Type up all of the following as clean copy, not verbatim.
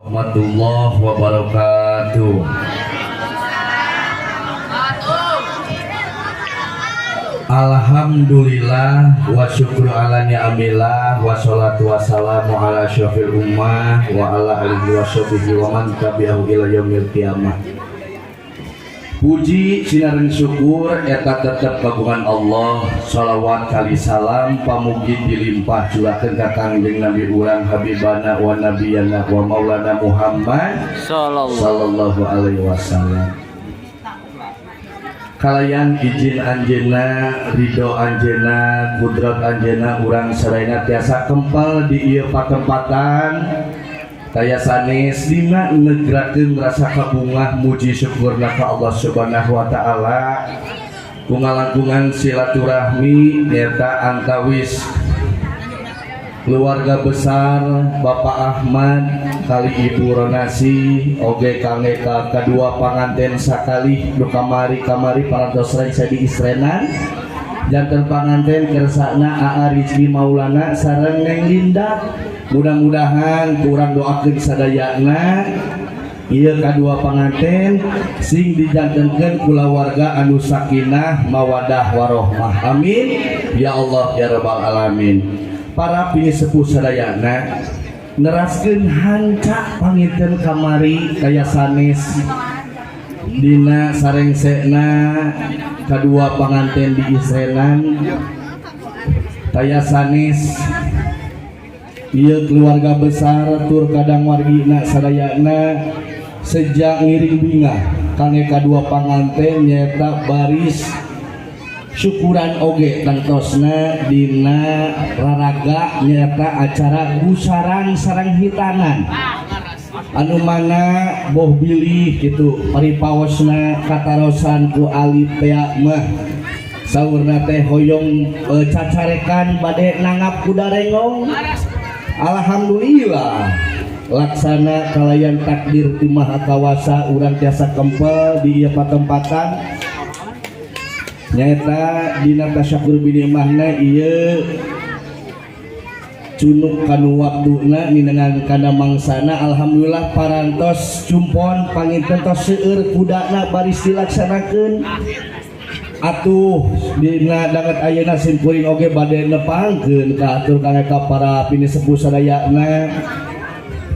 Warahmatullahi wabarakatuh. Alhamdulillah wa syukru ala ni'amillah wa salatu wassalamu ala asyrafil ummah wa ala alihi wa sahbihi wa man tabi'ahu ila yaumil qiyamah. Puji sinareng syukur eta tetep kagungan Allah. Salawat kali salam pamugi dilimpah curahkeun ka Kangjeng Nabi urang, Habibana wa Nabiyana wa Maulana Muhammad sallallahu alaihi wasallam. Kalayan izin anjeunna, ridho anjeunna, kudrat anjeunna, urang sadayana tiasa kempal di ieu patempatan kaya sanes dina negrakeun rasa kabungah muji syukurna ka Allah Subhanahu wa Taala ku ngalangkungan silaturahmi nyata antawis keluarga besar Bapak Ahmad kali Ibu Ronasi, oge kangge ka kedua panganten sakali nu kamari-kamari parantos rengse di isrenan janten panganten kersana Aa Rizky Maulana sareng Neng Linda. Mudah-mudahan kurang doakeun sadayana ieu kadua panganten sing dijantenkeun kulawarga anu sakinah, mawadah, warohmah. Amin ya Allah ya Rabbal alamin. Para pinisepuh sadayana, neraskeun hanca panginten kamari kaya sanes dina sarengsekna kadua panganten di isrenan kaya sanes ieu keluarga besar tur kadang wargina sadayana sejak ngiring bingah kangge kadua panganten nyata baris syukuran oge tangtosna dina raraga nyata acara gusaran sareng hitanan, anu mana boh bilih gitu paripaosna katarosan ku alit tea mah saurna teh hoyong cacarekan bade nanggap kuda renggong. Alhamdulillah laksana kalayan takdir ti Maha Kawasa, urang tiasa kempel di ieu patempatan nyaeta dina tasyakur binikmahna ieu cunuk kanu waktuna minengan kana mangsana. Alhamdulillah parantos cumpon panginten tos seueur kudana baris dilaksanakeun. Atuh dina danget ayeuna sim kuring oge bade nepangkeun ka atur ka para pinisepuh sadayana.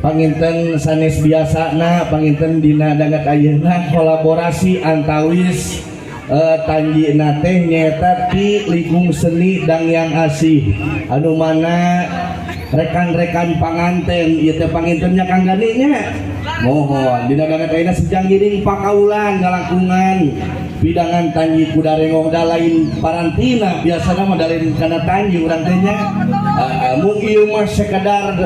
Panginten sanes biasana, panginten dina danget ayeuna kolaborasi antawis tanjina teh nyaeta ti lingkung seni Dangyang Asih, anu mana rekan-rekan panganten ieu teh pangintennya Kang Gani nya. Mohon dina danget ayeuna sejang giring pakaulan ngalangkungan pidangan tanji kuda renggong. Da lain parantina, biasana mah da lain kana tanji urang teh nya. Mung ieu mah sekadar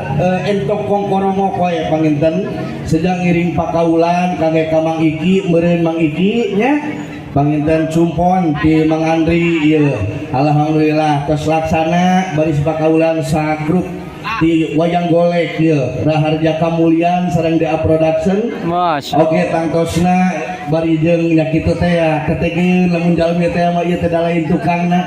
entok kongkorongok wae. Panginten sejang ngiring pakaulan kangge ka Mang Iki, meureun Mang Iki nya. Panginten cumpon ti Mang Andri ieu, alhamdulillah tos laksana baris pakaulan sagrup di wayang golek ieu Raharja Kamulian sareng DA Production. Masya. Oke, tangtosna bari jeung nya kitu teh ya ketegeun lamun jalmi teh mah ieu teh da lain tukangna.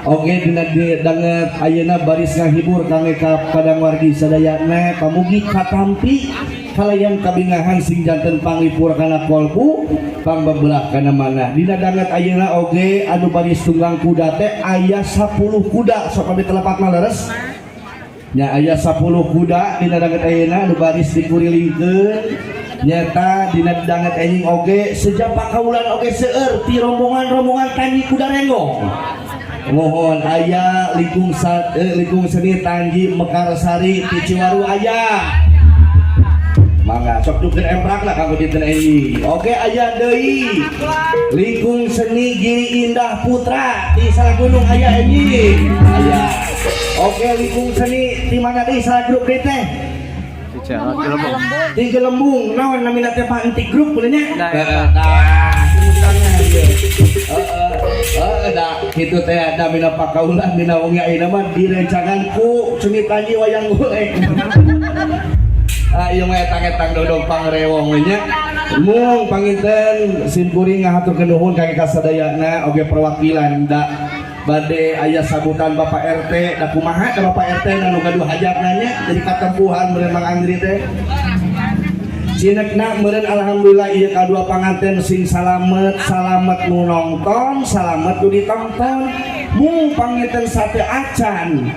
Oke, dina di danget ayeuna baris ngahibur kangge ka kadang wargi sadayana, pamugi katampi kalayan kabingahan sing janten panglipur kana kolbu, pangbebelah kana mana. Dina danget ayeuna oge anu baris tunggang kuda teh aya 10 kuda, sok abdi telepat mah leres nya, aya 10 kuda dina danget ayeuna anu baris dikurilingkeun. Nyata dina danget enjing oge sejak pakaulan oge seueur ti rombongan-rombongan tanji kuda renggong. Mohon aya lingkung seni Tanji Mekarsari ti Ciwaru aya, mangga sok dukeun emprak lah kanggo dinten enjing. Oke, aya deui lingkung seni Giri Indah Putra di Salah Gunung aya enjing aya. Oke, lingkung seni di mana deui, salah grup deui teh? Gelembung. Di Gelembung, naon namina teh, Pak Entik grup boleh nya? Nah, Heeh, eta. tah, ieu. Heeh, heeh, da kitu teh namina pakaulan dina wengi ayeuna mah direncangan ku seni tanji wayang golek. Ah, ieu mah etang-etang dodong pangrewong we nya. Mung panginten sim kuring ngahaturkeun nuhun ka kasadayana oge perwakilan da bade aya sambutan Bapak RT. Da kumaha da Bapak RT nu gaduh hajatna nya, jadi katempuhan meureun Mang Andri teh. Sinekna meureun alhamdulillah ieu kadua panganten sing salamet, salamet nu nongton, salamet nu ditonton. Mung panginten sate acan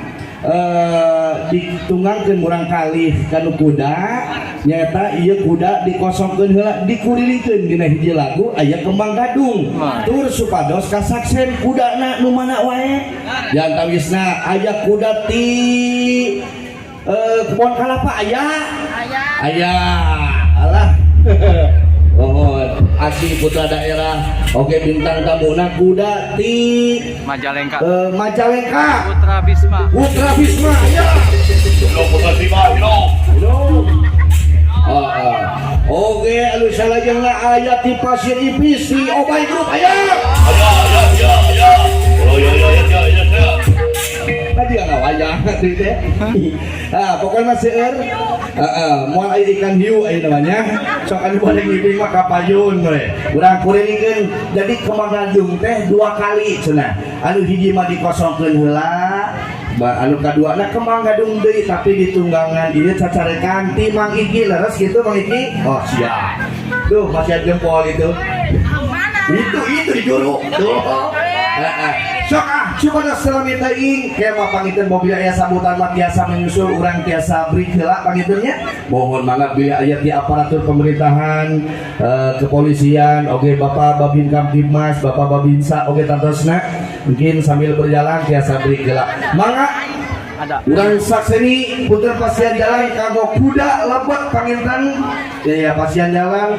ditunggangkeun murang kalih kanu kuda, nyaeta ieu kuda dikosongkeun heula, dikurilingkeun dina hiji lagu aya Kembang Gadung. Tur supados kasaksen kudana nu mana wae. Jantawisna aya kuda ti Kebon Kalapa aya. Aya. Alah. Mohon asli putra daerah. Oke, bintang tamuna kuda ti Majalengka. Majalengka. Putra Bisma. Putra Bisma ya. Putra Bisma, hilo. Oh, oh. Oke, anu salajengna aya ti Pasir Ipis si Obay Group aya. Aya, aya, aya, aya. Oh, ya, ya, ya, ya, ya, ya. Tadi nggak wayang teh teh. Ah, pokoknya seueur. Heeh, moal aya ikan hiu aya namanya. Sok anu bade ngibing mah kapayun we. Urang kurilingkeun. Jadi Kembang Gadung teh dua kali cenah. Anu hiji mah dikosongkeun heula. Ba, anu kaduana Kembang Gadung deui, tapi ditunggangan ieu cacarekan ti Mang Iki. Leres gitu, Mang Iki? Oh, siap. Tuh masih ada jempol itu. Itu di juru. Tuh. Heeh. Sok ah, supados salami teuing ke mah panginten mobil aya sambutan mah tiasa menyusul, urang tiasa break heula pangintennya. Mohon mangga bilih aya di aparatur pemerintahan, kepolisian, oke Bapak Babin Kamtibmas, Bapak Babinsa, oke tantosna mungkin sambil berjalan tiasa break heula. Mangga. Ada. Urang sakseni putra pasian jalan kanggo kuda lebet panginten. Ya, ya, pasian jalan.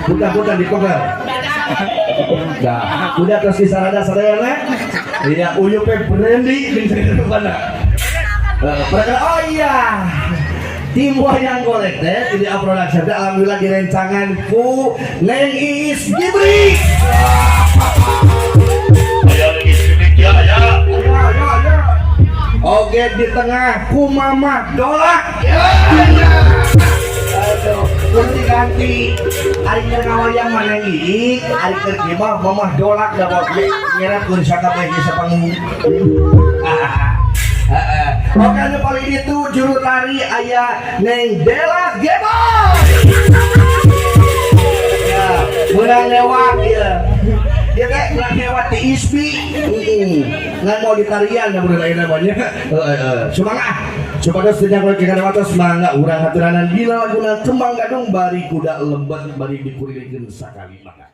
Kuda-kuda di koper. Nah, kuda terus disarada sadayana. Iya, uyup brandy di depan. Mereka, oh iya. Tim Wayang Golek teh di production teh alhamdulillah direncangan ku Neng Iis Gibrik. Aya lagi sedikit ya, ya. Ya, ya, ya. Oke, di tengah ku Mama Dolak. Ya, ya. Aduh, ganti ganti. Ari keur ngawayang mah Neng Iis, ari keur kieu mah Mama Dolak da bos ngira keur sakabeh ge sapanggung. Heeh. Oke, anu paling itu juru tari aya Neng Dela Geboy. Ya, menang lewat ya. Dia teh menang lewat di ISBI. Heeh. Ngan mau ditarian ya bro lain namanya. Heeh, heeh. Semangat. Supados tidak kalau kita watos, mangga urang haturanan bila laguna Kembang Gadung bari kuda lebet bari dikurilikeun sakali, mangga.